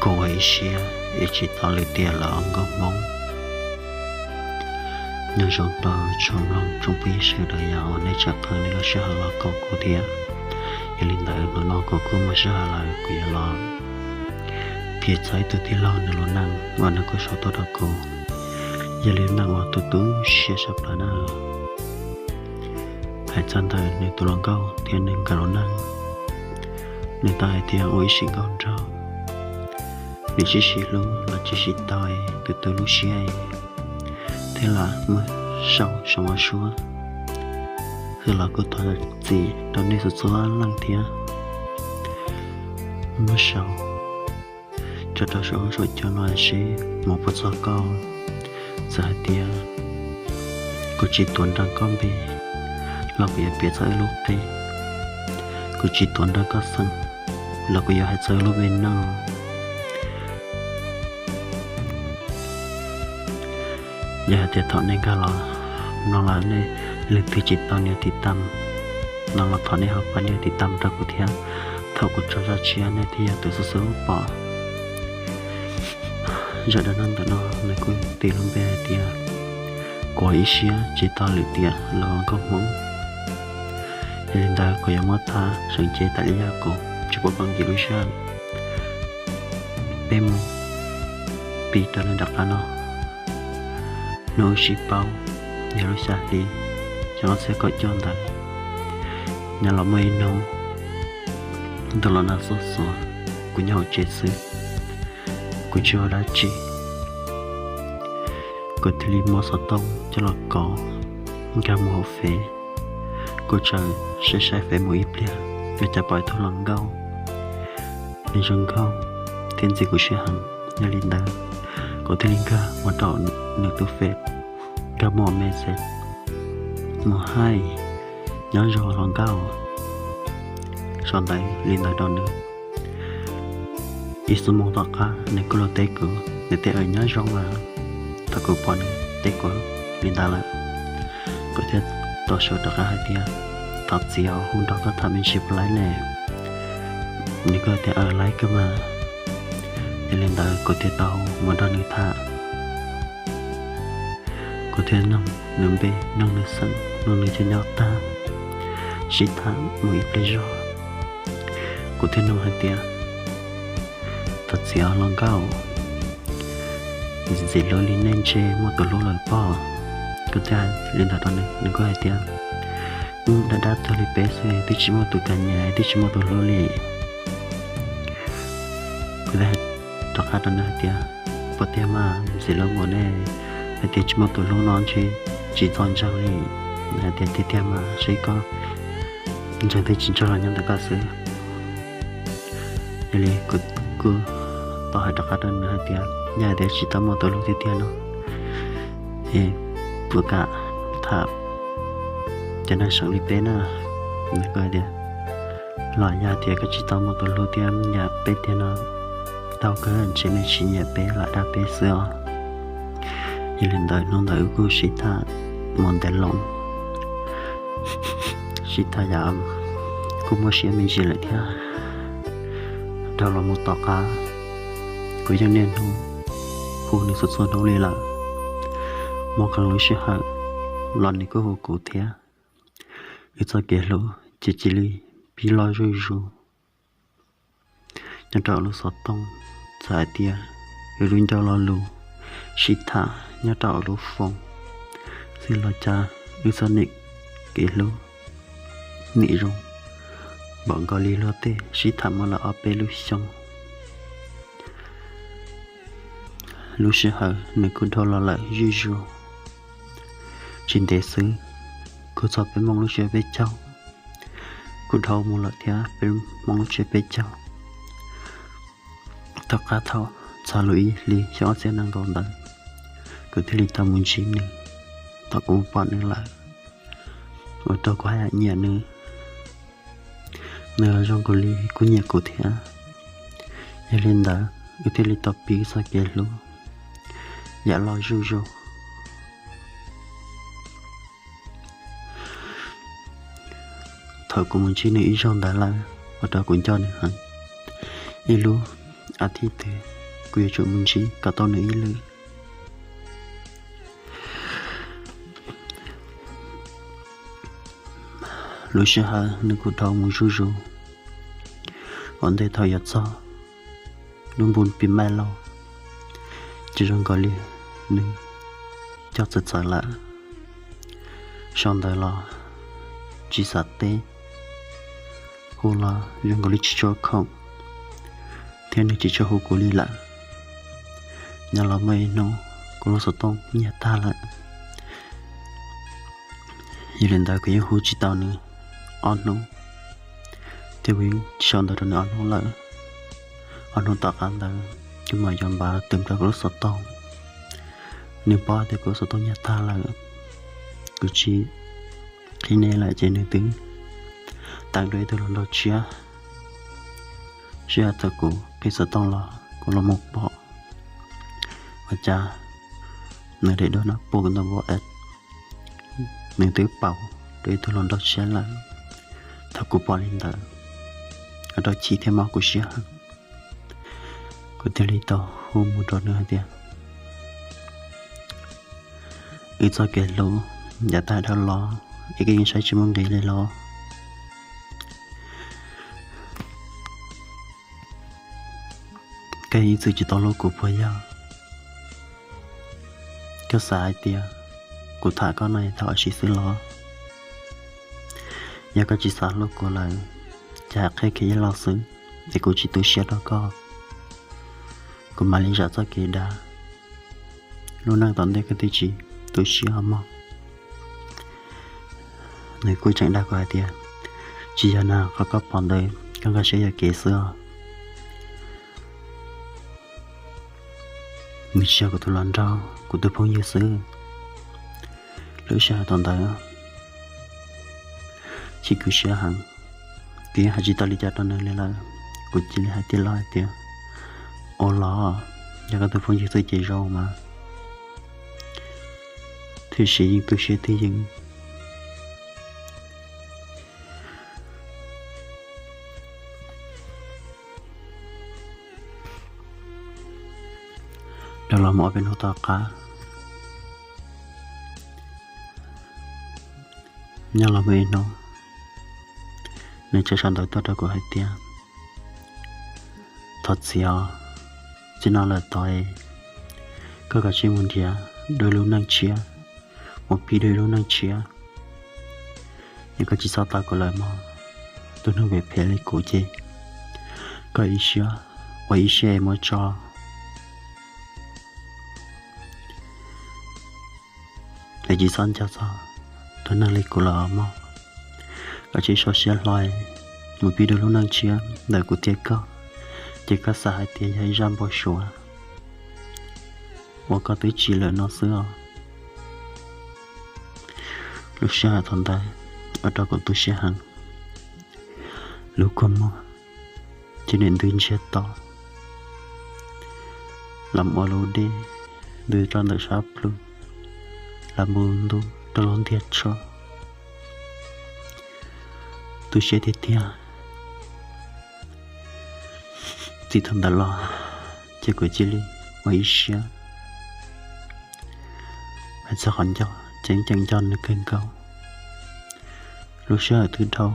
Kuv ua ib siab es tsis tau lwm tiam lawm os nkauj hmoob. Nyob zoo rau tsoom mloog tsoom phooj ywg sawv daws uas nej tseem qhia nej lub sij hawm los koom kuv thiab. Yog li ntawd hnub no kuv kuj muaj sij hawm lawm kuv yuav los piav txog ib tug tij laug nws lub neej uas nws kuj sau tuaj rau kuv. Yog li neej uas tu tu siab sab plaws na. Hais txog ntawm nws tus hluas nkauj thiab nws nkawd lub neej, nws tau hais tias ua ib sim nkauj nraug, nws tsis sib hlub los tsis sib tau, tus tus lub siab thiab los muab sau sau ua suab, thiab los kuj thov txim rau nej txhua txhua leej thiab. Muab sau tso rau saum huab saum cua no seb mus puas txog koj. Txawm hais tias kuv tsis tuav nrog koj npe los kuv yuav piav txog wb lub qe, kuv tsis tuav nrog koj xeem los kuv yuav hais txog wb lub npe no. Yog hais tias thaum nej nkag los no los nej leej twg tsis tau nias tiv tam no los thov nej ho pab nias tiv tam rau kuv thiab. Thaum kuv tso zaj tshiab nej thiaj yog tus xub xub pom. Zaj dab neeg ntawm no nws kuj tis lub npe hais tias kuv ua ib siab tsis tau lwm tiam los nkauj hmoob. Yog li ntawd kuv yuav muab tham seem cev tas li yog kuv tsis pub koj nkim lub sij hawm. Peb mus pib rau lub nram qab no. Hnub wb sib paub yog lub xya hli xyoo ob txhiab kaum cuaj ntawd, nyob los muaj ib hnub ntuj los nag xuj xuav, kuv nyob hauv tsev xwb, kuv tsis ua dab tsi, kuv thiaj li muab xov tooj coj los kov nkag mus hauv Fev. Kuv txawm saib saib Fev mus ib pliag, ua cas pom ib tug hluas nkauj, nws zoo nkauj thiab ntxim kuv siab heev. Yog li ntawd, kuv thiaj li nkag mus rau nws tus Fev, nkag mus message, mus hais, nyob zoo hluas nkauj. Sau ntawv li ntawd rau nws. Ib xuab moos tom qab nws kuj los teb kuv, nws teb nyob zoo mas. Thaum kuv pom nws teb kuv li ntawd lawm, kuv thiaj tau sau rov qab hais tias, thov txim os, hu nrog koj tham me ntsis puas laib ne? Nws kuj hais tias, aws, laib kawg mas. Yog li ntawd kuv thiaj tau mus nrog nws tham. Kuv thiaj noog nws npe, noog nws xeem, noog nws chaw nyob tag, sib tham mus ib pliag zog. Kuv thiaj noog hais tias, thov txim os hluas nkauj, ntxim hlub li nej ntshe muaj tus hlub lawm pob? Kuv thiaj hais li ntawd rau nws, nws kuj hais tias, wb dab dab tuag li peb xwb, twb tsis muaj tus kam nyiam, twb tsis muaj tus hlub li. Kuv thiaj hais rov qab rau nws hais tias, puas tiag mas ntxim hlub npaum ne, hais tias tsis muaj tus hlub no ntshe tsis txaus ntseeg li. Nws hais tias, tiag tiag mas, saib koj ntseeg thiab tsis ntseeg los nyob ntawm koj xwb. Yog li kuv kuj tau hais rov qab rau nws hais tias, yog hais tias tsis tau muaj tus hlub tiag tiag no, es puas kam tham cov neeg seem li peb na? Nws kuj hais tias, los yog tias koj tsis tau muaj tus hlub thiab, yam peb tiag no tau kawg, ntshe nej tsis nyiam peb, lam dag peb xwb os. Yog li ntawd hnub ntawd wb kuj sib tham mus ntev loo, sib tham yam kuj muaj siab me ntsis lawm thiab. Dhau los mus tom qab, kuv yeej niaj hnub hu nws txhua txhua hnub li lawm. Muaj qee lub sij hawm los nws kuj hu kuv thiab. Wb txoj kev hlub ces cia li pib loj zuj zus nyob rau lub xov tooj, txawm hais tias wb lub ncauj lo lus sib tham nyob rau lub foos xwb los cas wb txoj kev hlub nim zoo npaum nkaus li luag tej sib tham muaj lawm ob peb lub xyoo. Lub sij hawm nws kuj dhau los lawm zuj zus. Tsis ntev xwb, kuj txog peb hmoob lub tsiab peb caug, kuj dhau mus lawm thiab peb hmoob lub tsiab peb caug. Tom qab thaum txog lub ib hlis xyoo ob txhiab nees nkaum ntawd, kuv thiaj li tau mus ntsib nws. Thaum kuv mus pom nws lawm, ua rau kuv haj yam nyiam nws. Nws los zoo nkaus li kuj nyiam kuv thiab. Yog li ntawd, wb thiaj li tau pib txoj kev hlub yam loj zuj zus. Thaum kuv mus ntsib nws ib zaug ntawd lawm, ua rau kuv nco nws heev. Ib lub a thiv twg kuv yuav tsum mus ntsib kom tau nws ib lwm. Lub sij hawm nws kuj dhau mus zuj zus, ua ntej thaum yuav txog lub npu pis maij lauj, ces zoo nkaus li nws coj txawv txawv lawm. Sau ntawv los tsis xav teb, hu los zoo nkaus li tsis tshua khoom, thiab nws tsis tshua hu kuv li lawm. Nyob los muaj ib hnub kuv lub xov tooj nyiag tag lawm. Yog li ntawd kuv yeej hu tsis tau nws ob hnub, thiab kuv yeej tsis sau ntawv rau nws ob hnub lawm. Ob hnub tom qab ntawd kuv mam yuav npav tus rau kuv lub xov tooj. Nws paub tias kuv lub xov tooj nyiag tag lawm, kuv tsis qhib nej lawm ces nws twb teem dua ib tug hluas nraug tshiab. Sij hawm thaum kuv qhib xov tooj los kuv los mus pom, ua cas nws daim duab no pom kuv ntawm npau es nws twb paum dua ib tug hluas nraug tshiab lawm. Thaum kuv pom li ntawd, ua rau chim thiab mob kuv siab heev. Kuv thiaj li tau hu mus rau nws hais tias, wb txoj kev hlub yav tag dhau los es koj yeej saib tsis muaj nqis li los? Koj yeej ib txwm tsis tau hlub kuv puas yog? Koj xav hais tias kuv tham koj no yog tham ua si xwb los? Yog koj tsis xav hlub kuv lawm, ces hais qhia kev ib los xwb, es kuv tsis tu siab rau koj, kuv mam li zam txoj kev dav. Lub neej tom ntej koj twb tsis tu siab mog. Nws kuj tseem dag kuv hais tias, tsis yog na, qhov koj pom ntawd koj nkag siab yuam kev xwb os. Nws tsis yog kuv tus hluas nraug, kuv tus phooj ywg xwb. Lub sij hawm thaum ntawd chim kuv siab heev, kuv yeej hais tsis tau li cas rau nws li lawm. Kuv cia li hais tiag los hais tias, ua los yog koj tus phooj ywg xwb ces zoo mas, tiam sis yeej tu siab twj ywm. Dhau los mus ob peb hnub tom qab, nyob los muaj ib hnub nws tseem sau ntawv tuaj rau kuv hais tias, thov txim os, txij no lawm tod koj kav tsij mus nrhiav dua lub neej tshiab, mus pib dua lub neej tshiab. Yog koj tsis txhob tos kuv lawm mog, tus neeg phem phem li kuv ces koj ib siab ua ib siab es muab tso. Es tsis txhob nco txog tus neeg li kuv lawm mog. Koj tsis txhob siab hlo mus pib dua lub neej tshiab ntawm kuv thiab koj, ces koj xav hais tias yog ib zaj npau suav uas koj twb tsim lawm no xwb os. Lub sij hawm thaum ntawd ua rau kuv tu siab heev, lub kua muag cia li ntws ntsiag to, los ua lub dej ntws rau ntawm sab plhu, los mus ntuj rau lub ntiag tshoj. Tu siab tiag tiag. Txij thaum ntawd los ces kuv cia li ua ib siab hais txog qhov nco, ces ceem nco nws kawg nkaus. Lub sij hawm twb dhau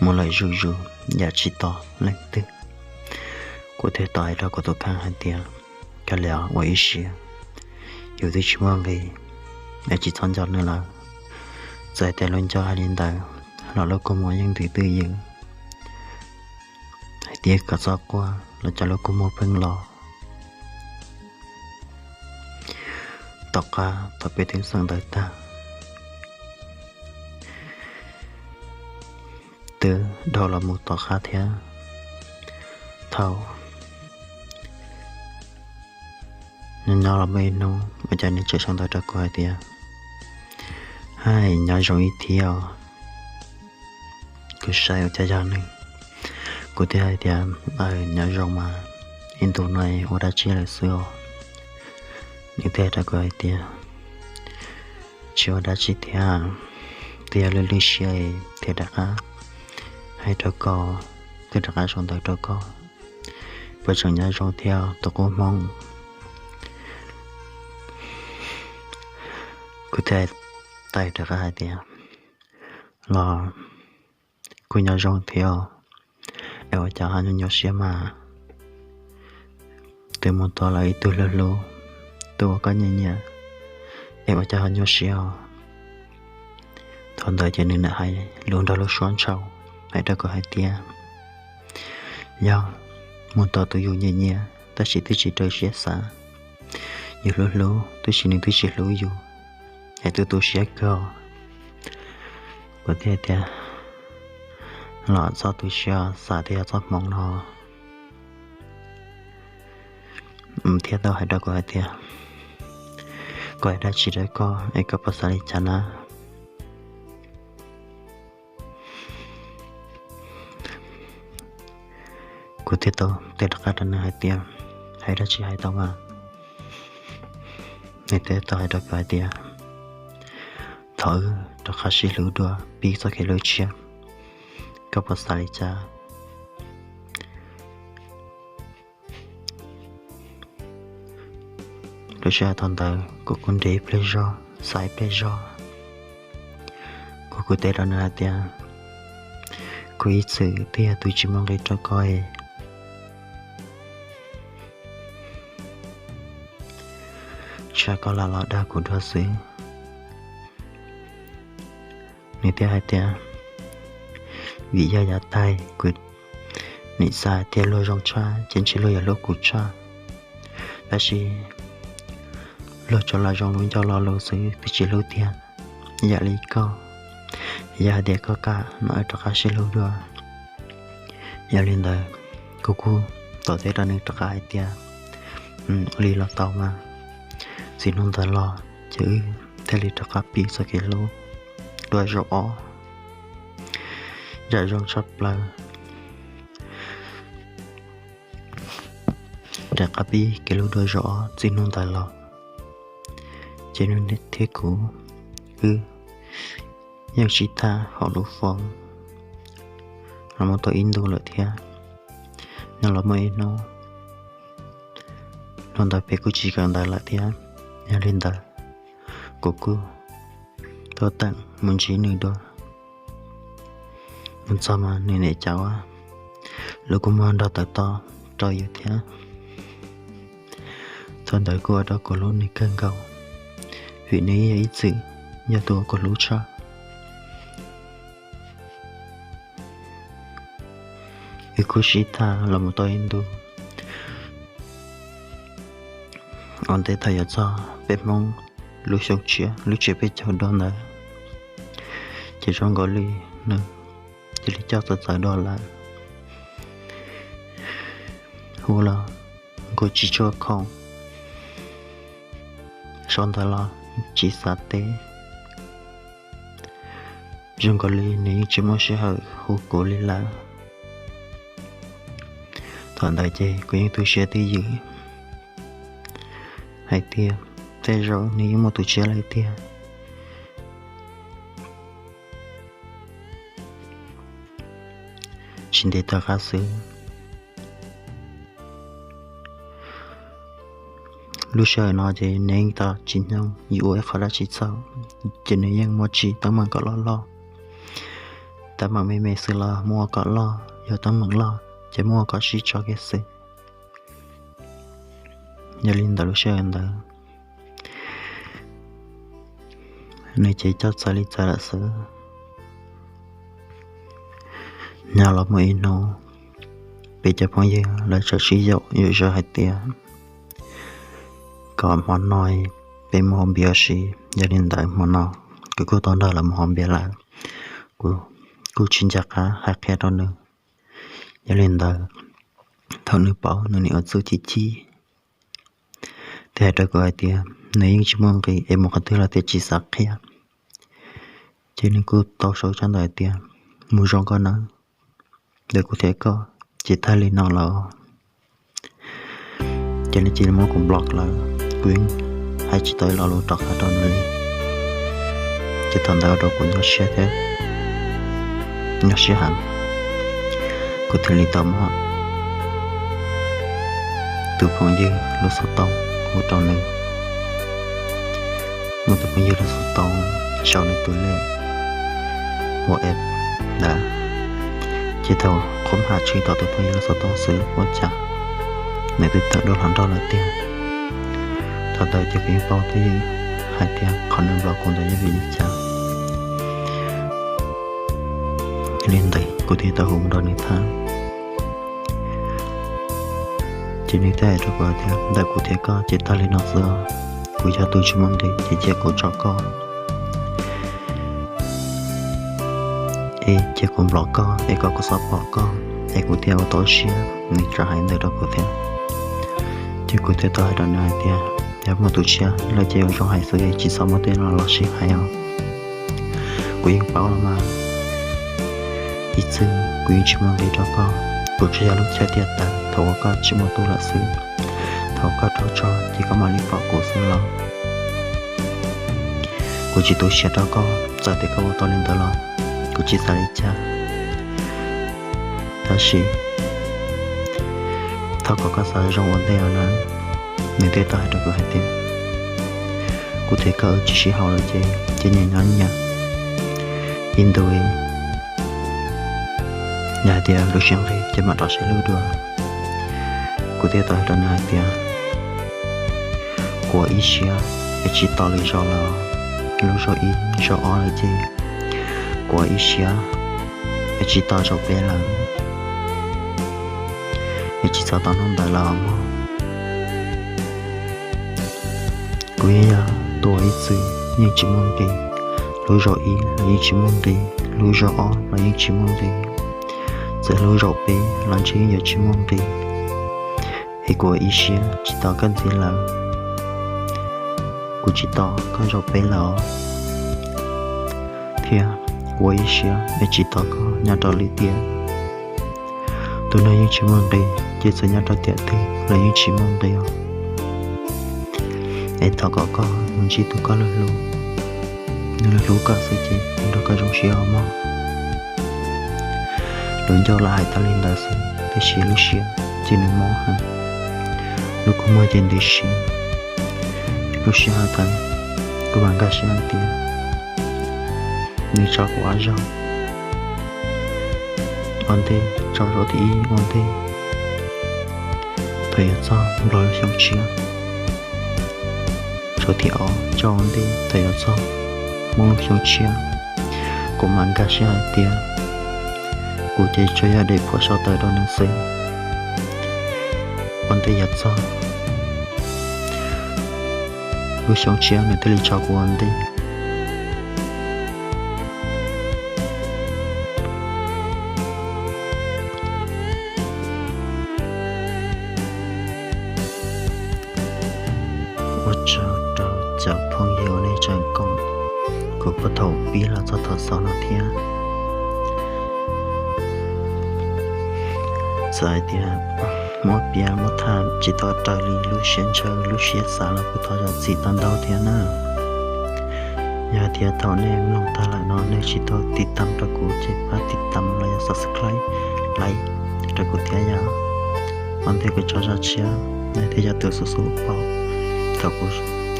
mus lawm zuj zus, yam tsis tos leej twg. Kuv thiaj tau hais rau kuv tus kheej hais tias, koj li ua ib siab, yus twb tsis muaj nqis, es tsis txhob nco nws lawm. Txawm hais tias luag nco hais li ntawd los lub kua muag yeej ntws twj ywm, hais tias kom txhob quaj los cov lub kua muag pheej los. Tom qab thaum peb twb xeem ntawv tag, twb dhau los mus tom qab thiab, thaum nyob los muaj ib hnub ua cas nws tseem sau ntawv rau kuv hais tias, hais nyob zoo ib thiab os. Kuv saib ua cas yog nws, kuv thiaj hais tias, aws, nyob zoo mas, ib ntus no ua dab tsi lawm xwb os? Nws thiaj hais rau kuv hais tias, tsis ua dab tsi thiab, twb yog lwj lwj siab thiaj rov qab hais rau koj, twb rov qab sau ntawv rau koj, puas tseem nyob zoo thiab tus qub hmoob? Kuv thiaj teb rov qab hais tias, los kuj nyob zoo thiab, es ua cas ho nyuaj nyuaj siab mas? Twb mus tos lawm ib tug hlub hlub, tus uas koj nyiam nyiam, es ua cas ho nyuaj siab os? Thaum ntawd ces nws niam hais lus nrog lub suab ntshau, hais rau kuv hais tias, yog mus tos tus yus nyiam nyiam tab sis twb tsis raws siab xav, yus hlub hlub tab sis nws twb tsis hlub yus, es twb tu siab kawg. Kuv thiaj tias, los txhob tu siab, xav tias yog txoj hmoov no. Thiaj tau hais rau kuv hais tias, kuv hais dab tsi rau koj es koj puas xav li cas na? Kuv thiaj tau teb rov qab rau nws hais tias, hais dab tsi hais tau mas. Nws thiaj tau hais rau kuv hais tias, thov wb rov qab sib hlub dua pib txoj kev hlub tshiab, koj puas xav li cas? Lub sij hawm thaum ntawd kuv kuj nres ib pliag zog, xav ib pliag zog, kuv kuj teb rau nws hais tias, kuv ib txwm twb yog tus tsis muaj nqis rau koj, tsam koj lam los dag kuv dua xwb. Nws thiaj hais tias, vim yog yav tag kuv nim xav tias luag zoo tshaj ces ntshe luag yuav hlub kuv tshaj, tab sis luag tsuas lam zoo lub ncauj lo lus xwb twb tsis hlub tiag. Yam li koj, yog hais tias koj kam no wb rov qab sib hlub dua. Yog li ntawd, kuv kuj tau teb rau nws rov qab hais tias, ua li los tau mas, txij hnub ntawd los ces wb thiaj li rov qab pib txoj kev hlub dua zaum ob, ntsam zoo tshaj plaws. Rov qab pib kev hlub dua zaum ob txij hnub ntawd los, ces nws thiab kuv wb yeej sib tham hauv lub foob los mus tau ib ntus lawm thiab. Nyob los muaj ib hnub, hnub ntawd peb kuj tsis kawm ntawv lawm thiab. Yog li ntawd, kuv kuj tuaj teem mus ntsib nws dua. Mus txog mas nws niam cav lub kua muag nrog tawv to rau yus thiab. Thaum ntawd kuj ua rau kuv hlub nws kawg nkaus, vim nws yog ib txwm yog tus uas kuv hlub tshaj. Wb kuj sib tham los mus tau ib ntus. Ua ntej thaum yuav txog peb Hmoob lub xyoo tshiab, lub tsiab peb caug dua ntawd, ces zoo nkaus li nws cia li coj txawv txawv dua lawm. Hu los nkaus tsis tshua khoom, sau ntawv los tsis xav teb. Zoo nkaus li nws yeej tsis muaj sij hawm hu kuv li lawm. Thaum ntawd ces kuv yeej tu siab twj ywm hais tias tej zaum nws yeej muaj tus tshiab lawm tiag. Tsis ntev tom qab xwb, lub sij hawm no ces nws yeej tau tsim nyog yuav ua ib qho dab tsi txhaum, ces nws yeej muab tsim teeb meem kom loj loj. Teeb meem me me xwb los muab ua kom loj, yog teeb meem loj ces muab ua kom sib tso kiag xwb. Yog li ntawd lub sij hawm ntawd nws ces coj txawv li txawv lawm xwb. Nyob los muaj ib hnub, peb cov phooj ywg lawv txawm sib yaum yuav zog hais tias kom hmo no peb mus haus npias ua si. Yog li ntawd hmo no kuv kuj tau nrog lawv mus haus npias lawm, kuv kuj tsis nco qab hais qhia rau nws. Yog li ntawd, thaum nws paub nws nim ua txuj chim chim, thiab hais rau kuv hais tias nws yeej tsis muaj nqis es mus qhov twg los thiaj tsis xav qhia. Ces nws kuj tau sau tsab ntawv hais tias, mus zoo koj nawb, ntawm kuv thiab koj ces tag li no los. Ces nws cia li muab kuv block lawm, kuv yeej hais tsis tau ib lo lus rov qab rau nws li. Ces thaum ntawd ua rau kuv nyuaj siab thiab, nyuaj siab heev. Kuv thiaj li tau muab tus phooj ywg lub xov tooj hu rau nws. Muab tus phooj ywg lub xov tooj sau nws tus lej WhatsApp ntawd, ces thaum qhov hais tshwm tau tus phooj ywg lub xov tooj xwb ua cas nws twb tawm dua hluas nraug lawm tiag. Thaum ntawd ces kuv yeej paub twb yeej hais tias qhov nws nplom kuv ntawd yog vim li cas. Li ntawd kuv thiaj tau hu mus rau nws thiab. Ces nws thiaj hais rau kuv tias ntawm kuv thiab koj ces tag li no xwb, kuv yog tus tsis muaj nqis ces cia kuv tso koj, es cia kuv nplom koj es kom kuv txhob pom koj es kuv thiaj ua tau siab. Nws txawm hais ntawd rau kuv thiab. Ces kuv thiaj tau hais rau nws hais tias yog muaj tus tshiab lawm ces ua zoo hais xwb, tsis txhob muab tej no los sib hais os. Kuv yeej paub los mas, ib txwm kuv yeej tsis muaj nqis rau koj, kuv tsuas yog lub caij tiaj tawv thaum uas koj tsis muaj tub lawm xwb. Thaum koj raug tso ces koj mam li pom kuv xwb los. Kuv tsis tu siab rau koj, txawm tias koj ua tau li ntawd los kuv tsis xav li cas. Tab sis thov kom koj xav zoo ua ntej os na. Nws thiaj tau hais rau kuv hais tias kuv thiab koj tsis sib haum lawm ces cia nyias nyob nyias ib ntus, yog hais tias lub siab nqig ces mam rov sib hlub dua. Kuv thiaj tau hais rau nws hais tias kuv ua ib siab es tsis tos lwm zaus lawm, lub zaum ib zaum ob lawm ces kuv ua ib siab es tsis tos zaum peb lawm, es tsis txhob tos hnub ntawd lawm os mog. Kuv yeej yog tus ua ib txwm yeej tsis muaj nqis, lub zaum ib los yeej tsis muaj nqis, lub zaum ob los yeej tsis muaj nqis, txawm lub zaum peb los ntshe yeej yuav tsis muaj nqis. Es kuv ua ib siab tsis tos koj ntxiv lawm, kuv tsis tos koj zaum peb lawm os. Thiab kuv ua ib siab es tsis tos koj nyob rau lwm tiam. Tus neeg yeej tsis muaj nqis, ces txawm nyob rau tiam twg los yeej tsis muaj nqis os. Es thov kom koj mus ntsib tus koj hlub, nws hlub koj xwb ces nrog koj zoo siab os mog. Lub ncauj los hais tau li ntawd xwb, tiam sis lub siab ces nws mob heev, lub kua muag ces nti si. Lub sij hawm ntawd kuv mam nkag siab hais tias nws tso kuv ob zaug ua ntej, tso zaum thib ib ua ntej thaum yuav txog nplog lub xyoo tshiab, zaum thib ob tso ua ntej thaum yuav txog Hmoob lub xyoo tshiab. Kuv mam nkag siab hais tias kuv ces tsuas yog dej phuam sau taws rau nws xwb. Ua ntej yuav txog lub xyoo tshiab nws thiaj li tso kuv ua ntej. Ua tsaug rau cov phooj ywg uas nej tseem koom kuv puag thaum pib los txog thaum xaus no thiab. Txawm hais tias muab piav muab tham tsis tau raws li lub siab ntshaw lub siab xav los kuv thov zam txim tau ntau thiab na. Yog hais tias thaum nej mloog tag lawm no nej tsis tau tiv tam rau kuv ces pab tiv tam los yog subscribe, like rau kuv thiab yom. Ua ntej kuv tso zaj tshiab nej thiaj yog tus xub xub pom thaum kuv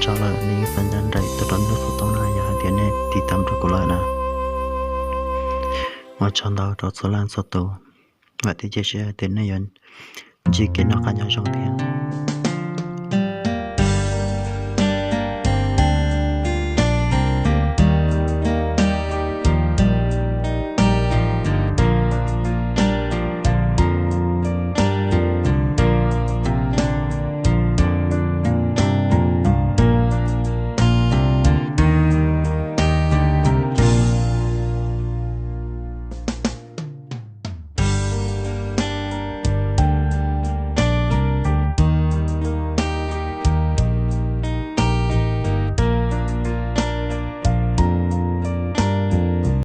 tso lawm nej yeej tau ncaj nraim tau rau ntuj xov tooj na yog hais tias nej tiv tam rau kuv lawm na. Ua tsaug ntau rau txhua leej txhua tus, vam thiab cia siab hais tias nej yuav ntsib kev noj qab nyob zoo thiab.